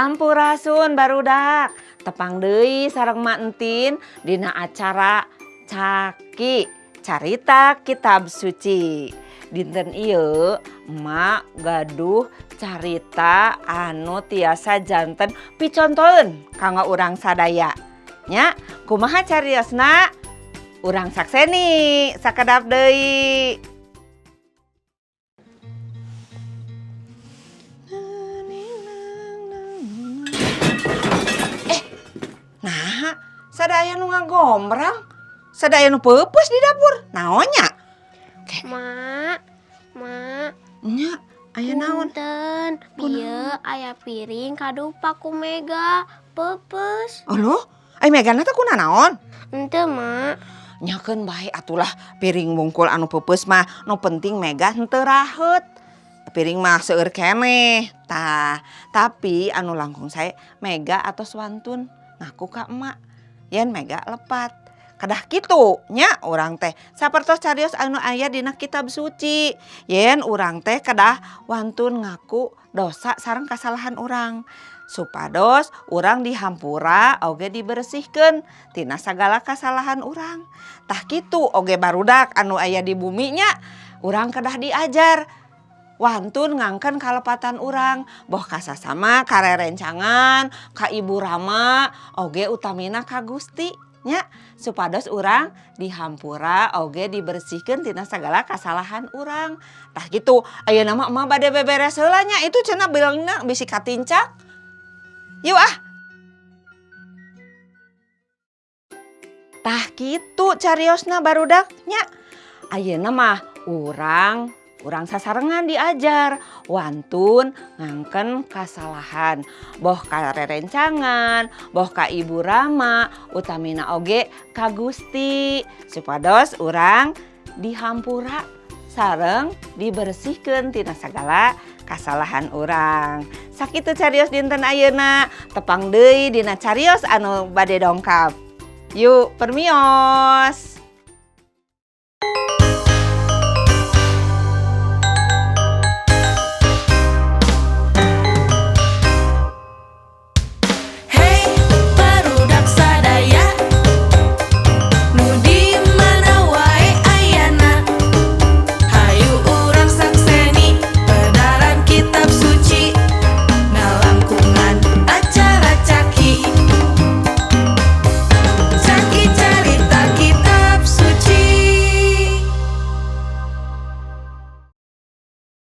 Sampurasun, barudak. Tepang deui sareng Mak Entin dina acara Caki, Carita Kitab Suci. Dinten ieu Emak gaduh carita anu tiasa janten picontoeun kanggo urang sadaya. Nya, kumaha cariosna? Urang sakseni sakedap deui. Eh, nah, sadaya nu ngagombrang, sadaya nu peupeus di dapur. Naon nya? Mak, Mak. Nya, aya naon? Punten, bieu aya piring kadupa ku Mega, peupeus. Aloh, ai Megana teh kuna naon? Henteu, Mak. Nyakeun bae atulah piring bungkul anu peupeus mah, nu penting Mega henteu raheut. Piring mah seueur keneh. Tah, tapi anu langkung sae Mega atos wantun ngaku ka emak yen Mega lepat. Kedah kitu nya urang teh sapertos carios anu aya dina kitab suci yen urang teh kedah wantun ngaku dosa sareng kasalahan urang supados urang dihampura oge dibersihkeun tina sagala kasalahan urang. Tah kitu oge barudak anu aya di bumi nya, urang kedah diajar wantun ngangken kalepatan urang, boh kasasama, karerencangan, ka ibu rama, oge utamina ka Gusti nya, supados urang dihampura oge dibersihkeun tina sagala kasalahan urang. Tah kitu ayeuna mah emak bade beberes heula nya, itu cenah bilangna bisi katincak. Yuk ah. Tah kitu cariosna, barudak nya. Ayeuna mah urang sasarengan diajar wantun ngangken kasalahan, boh ka rerencangan, boh ka ibu rama, utamina oge ka Gusti, supados urang dihampura sareng dibersihkeun tina sagala kasalahan urang. Sakitu carios dinten ayeuna. Tepang deui dina carios anu bade dongkap. Yuk, permios.